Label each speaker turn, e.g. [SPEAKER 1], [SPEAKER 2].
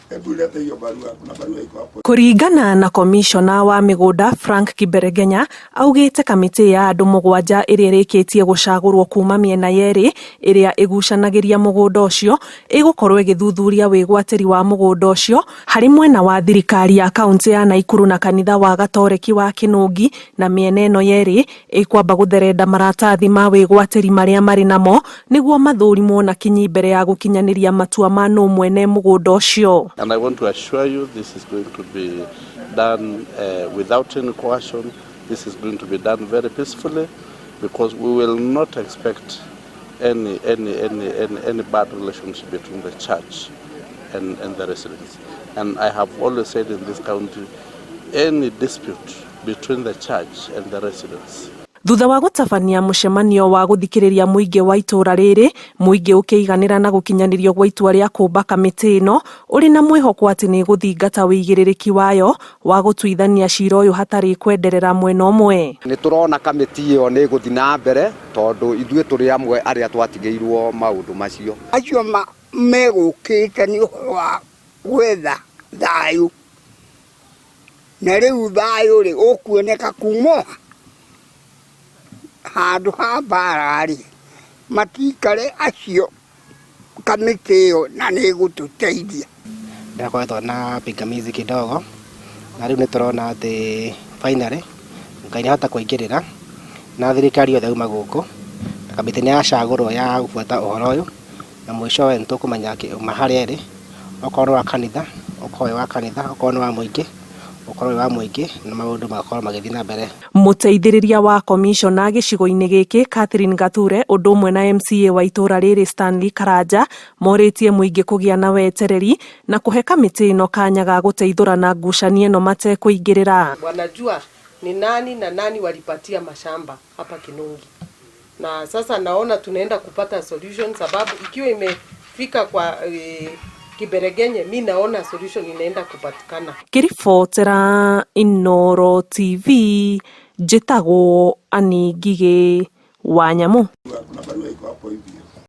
[SPEAKER 1] Hebu leta hiyo barua, kuna barua iko hapo.
[SPEAKER 2] Kũringana na komishona wa mĩgũnda Frank Kiberegenya augĩte kamĩtĩ ya andũ mũgwanja ĩrĩa ĩrĩkĩtie gũcagũrwo kuma mĩena yerĩ ĩrĩa ĩgucanagĩria mũgũnda ũcio ĩgũkorwo ĩgĩthuthuria wĩgwatĩri wa mũgũnda ũcio harĩ mwena wa thirikari ya kaunti ya Naikuru na kanitha wa Gatoreki wa Kĩnũngi na mĩena ĩno yerĩ ĩkwamba gũtherenda maratathi ma wĩgwatĩri marĩa marĩ namo nĩguo mathũrimwo na kinyi mbere ya gũkinyanĩria matua ma nũ mwene mũgũnda ũcio.
[SPEAKER 3] And I want to assure you this is going to be done without any coercion. This is going to be done very peacefully because we will not expect any bad relationship between the church and the residents. And I have always said in this county, any dispute between the church and the residents
[SPEAKER 2] Thutha wa gũtabania mũcemanio wa gũthikĩrĩria mũingĩ wa itũũra rĩrĩ, mũingĩ ũkĩiganĩra na gũkinyanĩrio gwa itua rĩa kũmba kamĩtĩ ĩno ũrĩ na mwĩhoko atĩ nĩ ĩgũthingata wĩigĩrĩrĩki wayo wa gũtuithania cira ũyũ hatarĩ kwenderera mwena ũmwe.
[SPEAKER 4] Nĩ tũrona kamĩtĩ ĩyo nĩ ĩgũthiĩ na mbere tondũ ithuĩ tũrĩ amwe arĩa twatigĩirwo maũndũ macio.
[SPEAKER 5] Acio megũkĩte nĩ ũhoro wa gwetha thayũ, na rĩu thayũ rĩ ũkuoneka kuma handũ ha mbara rĩ, matikare acio kamĩtĩ ĩyo na nĩ ĩgũtũteithia.
[SPEAKER 6] Ndakoretwo na pingamizi kidogo na rĩu nĩ tũrona atĩ finally Ngai nĩ ahota kũingĩrĩra na thirikari yothe yauma gũkũ na kamĩtĩ nĩ yacagũrwo ya gũbuata ũhoro ũyũ na mũicowe nĩ tũkũmenya ma harĩa ĩrĩ, okorwo nĩ wa kanitha ũkorwo wĩ wa kanitha, okorwo nĩ wa mũingĩ ũkorwo wĩ wa mũingĩ na maũndũ magakorwo magĩthiĩ na mbere.
[SPEAKER 2] Mũteithĩrĩria wa komishona gĩcigo-inĩ gĩkĩ Catherine Gathure ũndũ ũmwe na MCA wa itũũra rĩrĩ Stanley Karanja morĩtie mũingĩ kũgĩa na wetereri na kũhe kamĩtĩ ĩno kanya ga gũteithũrana ngucanio ĩno matekũingĩrĩra.
[SPEAKER 7] Wanajua ni nani na nani walipatia mashamba hapa Kinungi, na sasa naona tunaenda kupata solution, sababu ikiwa imefika kwa Kiberegenye, mi naona solution inaenda kupatikana.
[SPEAKER 2] Ngĩribotera Inooro TV njĩtagwo Annie Ngigĩ wa Nyamũ.
[SPEAKER 1] Kuna barua iko hapo hivyo.